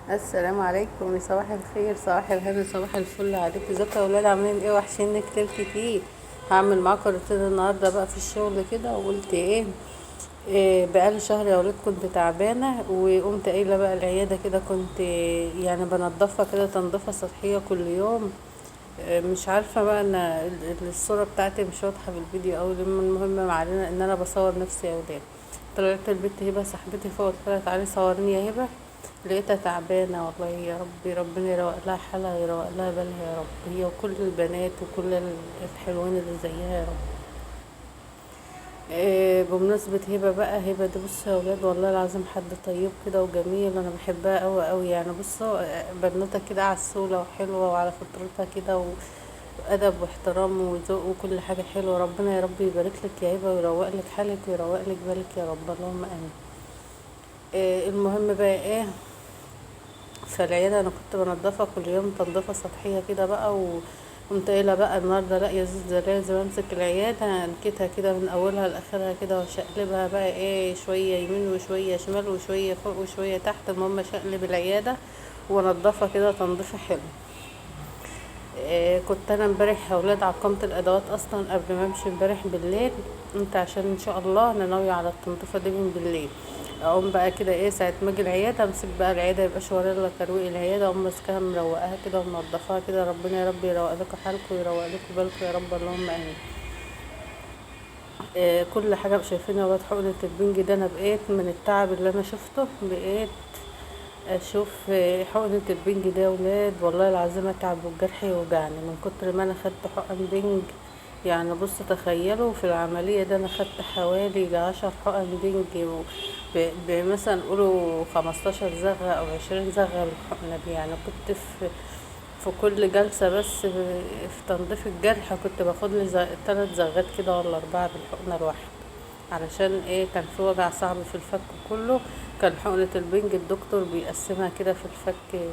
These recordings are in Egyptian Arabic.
السلام عليكم، صباح الخير، صباح الهنا، صباح الفل عليكم. ازيكم يا ولاد؟ عاملين ايه؟ وحشيني كتير كتير. هعمل معاكم روتين النهارده بقى في الشغل كده، وقلت إيه بقالي شهر يا ولاد كنت تعبانة، وقمت قايله بقى العيادة كده كنت يعني بنضفها كده تنظيفه سطحية كل يوم. مش عارفه بقى انا الصورة بتاعتي مش واضحة في الفيديو اوي. المهم ما علينا ان انا بصور نفسي يا ولاد. طلعت البت هبه صاحبتي فوق، قلت لها تعالي صوريني يا هبه، لقيتها تعبانة والله. يا ربي ربنا يروق لها حالها ويروق لها بالها يا رب، هي وكل البنات وكل الحلوين اللي زيها يا رب. بمناسبة هبة بقى، هبة دي بصوا يا ولاد والله العظيم حد طيب كده وجميل، انا بحبها قوي قوي يعني. بصوا، بنوتة كده عسولة وحلوة وعلى فطرتها كده وأدب واحترام وذوق وكل حاجة حلوة. ربنا يا رب يبارك لك يا هبة ويروق لك حالك ويروق لك بالك يا رب، اللهم امين. المهم بقى ايه، فالعيادة انا كنت بنضفها كل يوم تنظيفة سطحية كده بقى، وقمت قايلة بقى النهارده لا يا زوز لازم امسك العيادة انكتها كده من اولها لاخرها كده، واشقلبها بقى ايه شوية يمين وشوية شمال وشوية فوق وشوية تحت. المهم اشقلب العيادة وانضفها كده تنظيفة حلوة. كنت انا امبارح يا ولاد عقمت الادوات اصلا قبل ما امشي امبارح بالليل، انت عشان ان شاء الله انا ناوية على التنظيفة دي من بالليل. اقوم بقى كده ايه ساعة ما اجي العيادة امسك بقى العيادة، يبقاش ورايا الا ترويق العيادة، اقوم ماسكاها مروقاها كده ومنضفاها كده. ربنا يا رب يروق لكم حالكم ويروق لكم بالكم يا رب، اللهم امين. كل حاجة شايفينها يا ولاد. حقنه البنج ده انا بقيت من التعب اللي انا شفته بقيت اشوف حقنه البنج ده يا ولاد والله العظيم اتعب والجرح يوجعني من كتر ما انا خدت حقن بنج. يعني بصوا تخيلوا في العملية ده انا خدت حوالي 10 حقن بنج، بمثلا قولوا 15 زغه او 20 زغه بالحقنه دي. يعني كنت في كل جلسه بس في تنظيف الجرح كنت باخد لي 3 زغات كده ولا 4 بالحقنه الواحدة، علشان ايه كان في وجع صعب في الفك كله. كان حقنه البنج الدكتور بيقسمها كده في الفك.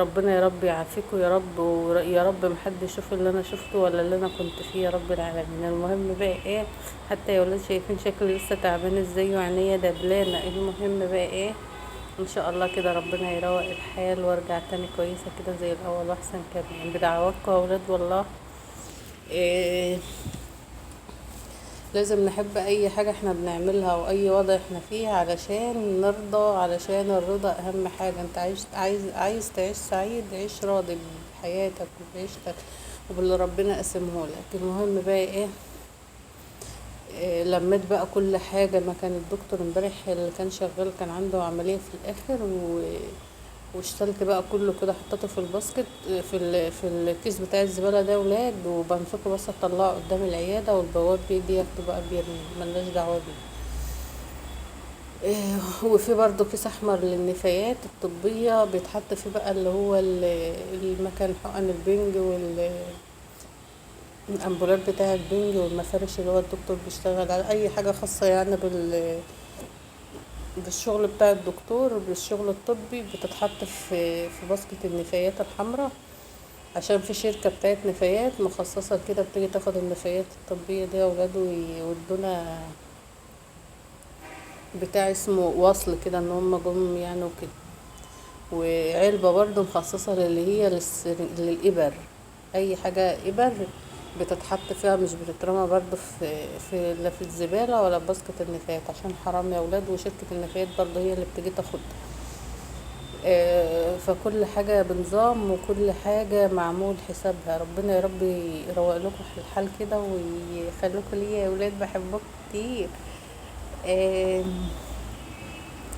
ربنا يا رب يعافيكم يا رب، ويا رب ما حد يشوف اللي انا شفته ولا اللي انا كنت فيه يا رب العالمين. المهم بقى ايه، حتى يا ولاد شايفين شكلي لسه تعبان ازاي وعينيا دبلانه. المهم بقى ايه، ان شاء الله كده ربنا يروق الحال وارجع تاني كويسة كده زي الاول واحسن كمان بدعواتكم يا ولاد. والله إيه لازم نحب اي حاجة احنا بنعملها واي وضع احنا فيه علشان نرضى، علشان الرضا اهم حاجة. انت عايز تعيش سعيد، عيش راضي بحياتك وبعيشتك وباللي ربنا قسمه لك. المهم بقى ايه، لميت بقى كل حاجة. ما كان الدكتور امبارح اللي كان شغال كان عنده عملية في الاخر، واشتلت بقى كله كده حطيته في الباسكت في الكيس بتاع الزبالة ده يا ولاد، وبمسكه بس اطلعه قدام العيادة، والبواب بيجي ياخده بقى بيرمي، ملناش دعوه بيه. وفي برضو كيس احمر للنفايات الطبية بيتحط فيه بقى اللي هو المكان حقن البنج والامبولات بتاع البنج والمفارش اللي هو الدكتور بيشتغل على اي حاجة خاصة يعني بالشغل بتاع الدكتور بالشغل الطبي، بتتحط في باسكت النفايات الحمراء، عشان في شركة بتاعت نفايات مخصصة كده بتيجي تاخد النفايات الطبية دي يا ولاد، ويودونا بتاع اسمه وصل كده ان هم جم يعني وكده. وعلبة برضو مخصصة للي هي للإبر، اي حاجة إبر بتتحط فيها، مش بتترمى برضو في لا في الزبالة ولا في باسكت النفايات، عشان حرام يا ولاد. وشركة النفايات برضو هي اللي بتيجي تاخدها. فكل حاجة بنظام وكل حاجة معمول حسابها. ربنا يا رب يروق لكم الحال كده ويخليكم ليا يا ولاد، بحبكم كتير.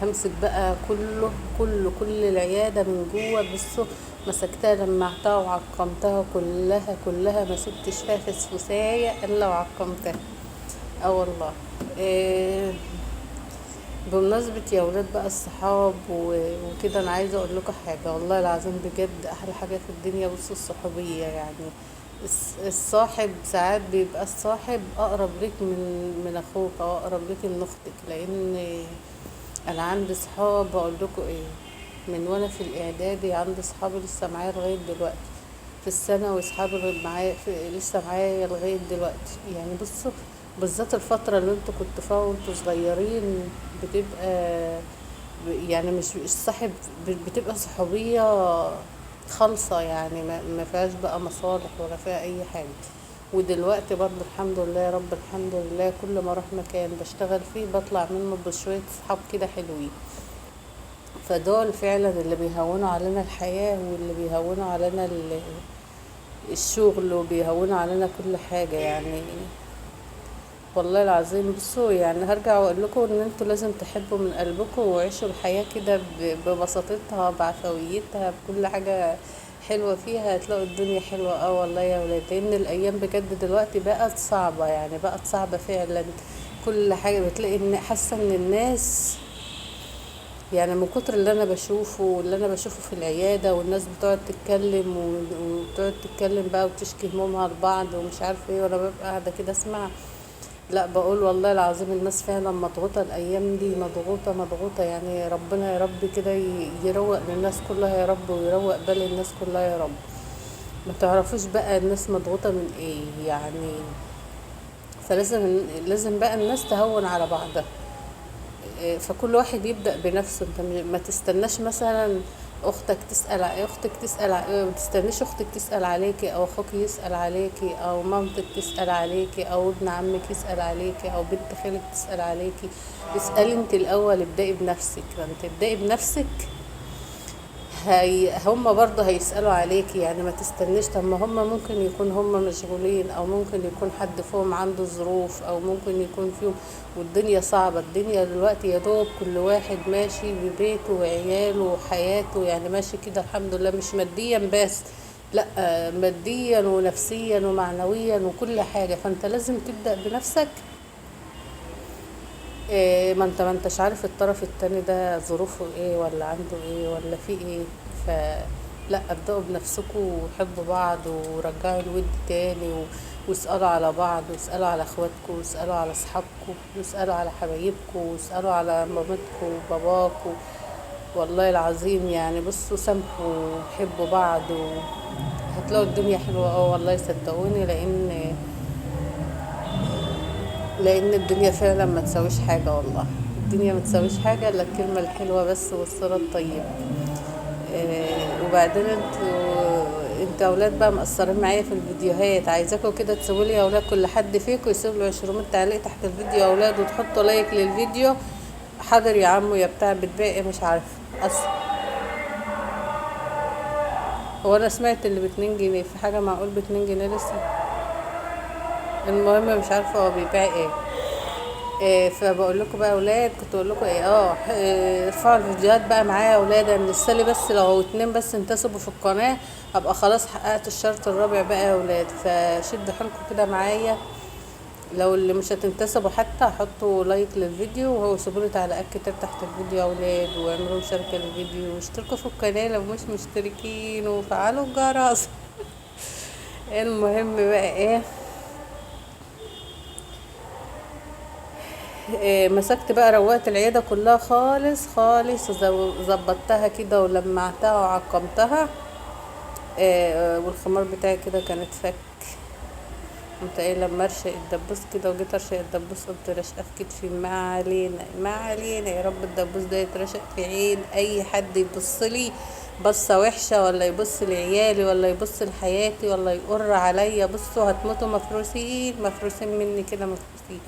همسك بقى كله كله كل العيادة من جوه. بصوا مسكتها لمعتها وعقمتها كلها كلها، ما سبتش فيها فسفوسايه الا وعقمتها. والله. بمناسبة يا ولاد بقى الصحاب وكده، انا عايزة اقول لكم حاجة والله العظيم بجد احلى حاجة في الدنيا بصوا الصحوبية. يعني الصاحب ساعات بيبقى الصاحب اقرب لك من اخوك او اقرب لك من اختك، لان انا عندي صحاب اقول لكم ايه، من وانا في الاعدادي عندي صحاب لسه معايا لغاية دلوقتي، في الثانوي صحاب معايا لسه معايا لغاية دلوقتي. يعني بصوا بالذات الفترة اللي انتوا كنتوا فيها وانتوا صغيرين بتبقى يعني مش صاحب، بتبقى صحوبية خالصة يعني، ما فيهاش بقى مصالح ولا فيها اي حاجة. ودلوقتي برضو الحمد لله يا رب، الحمد لله كل ما اروح مكان بشتغل فيه بطلع منه بشوية صحاب كده حلوين، فدول فعلا اللي بيهونوا علينا الحياة، واللي بيهونوا علينا الشغل، وبيهونوا علينا كل حاجة يعني. والله العظيم بصوا يعني هرجع واقول لكم ان انتوا لازم تحبوا من قلبكم، وعيشوا الحياة كده ببساطتها، بعفويتها، بكل حاجة حلوة فيها، هتلاقوا الدنيا حلوة. والله يا ولاد، لان الايام بجد دلوقتي بقت صعبة يعني، بقت صعبة فعلا. كل حاجة بتلاقي ان حاسة ان الناس يعني من كتر اللي انا بشوفه، واللي انا بشوفه في العيادة، والناس بتقعد تتكلم وبتقعد تتكلم بقى وتشكي همومها لبعض ومش عارفة ايه، وانا ببقى قاعدة كده اسمع، لا بقول والله العظيم الناس فعلا مضغوطة الايام دي، مضغوطة مضغوطة يعني. ربنا يا رب كده يروق للناس كلها يا رب، ويروق بال الناس كلها يا رب. ما تعرفوش بقى الناس مضغوطة من ايه يعني، فلازم لازم بقى الناس تهون على بعضها. فكل واحد يبدأ بنفسه. انت ما تستناش مثلا اختك تسأل اختك تسأل ما تستنيش اختك تسأل عليكي، او اخوك يسأل عليكي، او مامتك تسأل عليكي، او ابن عمك يسأل عليكي، او بنت خالك تسأل عليكي. اسألي انت الاول، ابدأي بنفسك. لما تبدأي بنفسك هم برضه هيسألوا عليكي يعني، ما تستنيش. طب ما هم ممكن يكون هم مشغولين، او ممكن يكون حد فيهم عنده ظروف، او ممكن يكون فيهم، والدنيا صعبة. الدنيا دلوقتي يا دوب كل واحد ماشي ببيته وعياله وحياته يعني، ماشي كده الحمد لله، مش ماديا بس، لا ماديا ونفسيا ومعنويا وكل حاجة. فانت لازم تبدأ بنفسك. ما انت ما انتش عارف الطرف التاني ده ظروفه ايه، ولا عنده ايه، ولا فيه ايه. فلا، ابدأوا بنفسكم وحبوا بعض، ورجعوا الود تاني، واسألوا على بعض، واسألوا على اخواتكم، واسألوا على اصحابكم، واسألوا على حبايبكم، واسألوا على مامتكم وباباكم. والله العظيم يعني بصوا سامحوا وحبوا بعض، وهتلاقوا الدنيا حلوة. والله صدقوني، لان الدنيا فعلا ما تساويش حاجة، والله الدنيا ما تساويش حاجة الا الكلمة الحلوة بس والصورة الطيبة. وبعدين انتوا اولاد بقى مقصرين معايا في الفيديوهات، عايزاكم كده تسيبوا لي يا اولاد، كل حد فيكم يسيب له 20 تعليق تحت الفيديو يا اولاد، وتحطوا لايك للفيديو. حاضر يا عمو يا بتاع بتبيع ايه مش عارفه اصلا، هو انا سمعت اللي ب2 جنيه، في حاجه معقول ب2 جنيه لسه؟ المهم مش عارفه هو بيبيع ايه. فبقول لكم بقى يا اولاد، كنت بقول لكم ايه، ارفعوا الفيديوهات بقى معايا يا اولاد. انا لسه لي بس لو 2 بس انتسبوا في القناه ابقى خلاص حققت الشرط الرابع بقى يا اولاد. فشدوا حيلكم كده معايا، لو اللي مش هتنتسبوا حتى حطوا لايك للفيديو، وهو سيبوا لي تعليقات كتير تحت الفيديو يا اولاد، واعملوا مشاركه للفيديو، واشتركوا في القناه لو مش مشتركين، وفعلوا الجرس. المهم بقى ايه، مسكت بقى روقت العياده كلها خالص خالص، ظبطتها كده ولمعتها وعقمتها. والخمار بتاعي كده كانت فك، قمت ايه لما ارشق الدبوس كده، وجيت ارشق الدبوس قمت راشقه في كتفي. ما علينا ما علينا، يا رب الدبوس ده يترشق في عين اي حد يبص لي بصه وحشه، ولا يبص لعيالي، ولا يبص لحياتي، ولا يقر عليا. بصوا هتموتوا مفروسين مفروسين مني كده مفروسين.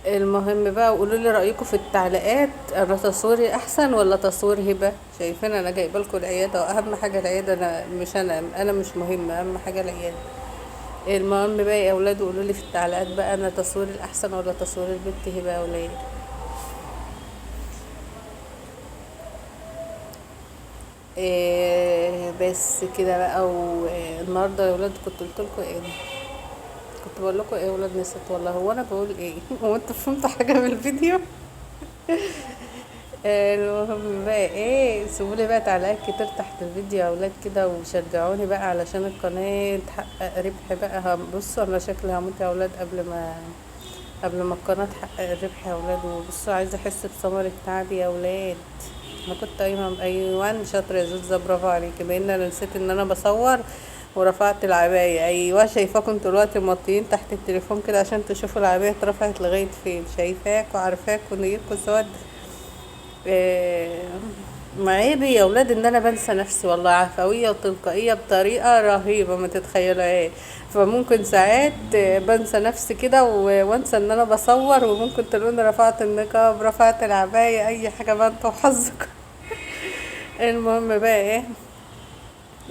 المهم بقى قولوا لي رايكم في التعليقات، انا تصويري احسن ولا تصوير هبه؟ شايفين انا جايبه لكم العياده، واهم حاجه العياده، انا مش انا مش مهمه، اهم حاجه العياده. المهم بقى يا اولاد قولوا لي في التعليقات بقى، انا تصويري الاحسن ولا تصوير البنت هبه يا اولاد؟ بس كده بقى. والنهارده يا اولاد كنت قلت لكم ايه، كنت بقول لكم ايه يا اولاد؟ نسيت والله، هو انا بقول ايه؟ هو انتوا فهمتوا حاجه من الفيديو؟ المهم بقى ايه، سيبوا لي بقى تعليقات كتير تحت الفيديو يا اولاد كده، وشجعوني بقى علشان القناه تحقق ربح بقى. بصوا انا شكلي هموت يا اولاد قبل ما القناه تحقق الربح يا اولاد. وبصوا عايزه احس بثمره تعبي يا اولاد. انا كنت قايمه ايوان شاطره يا زوزه، برافو عليكي. بما ان انا نسيت ان انا بصور ورفعت العباية. ايوه شايفاكم انتوا دلوقتي موطيين تحت التليفون كده عشان تشوفوا العباية اترفعت لغاية فين. شايفاك وعارفاك ونيتكم سواد. معيبي يا اولاد ان انا بنسى نفسي والله، عفوية وتلقائيه بطريقة رهيبة ما تتخيلوهاش. فممكن ساعات بنسى نفسي كده وانسى ان انا بصور، وممكن تلاقوني رفعت النقاب، رفعت العباية، اي حاجة بقى انتوا وحظكم. المهم بقى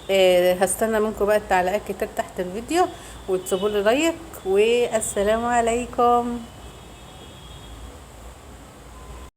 ايه، هستنى منكم بقى التعليقات كتير تحت الفيديو، وتسيبوا لي like، والسلام عليكم.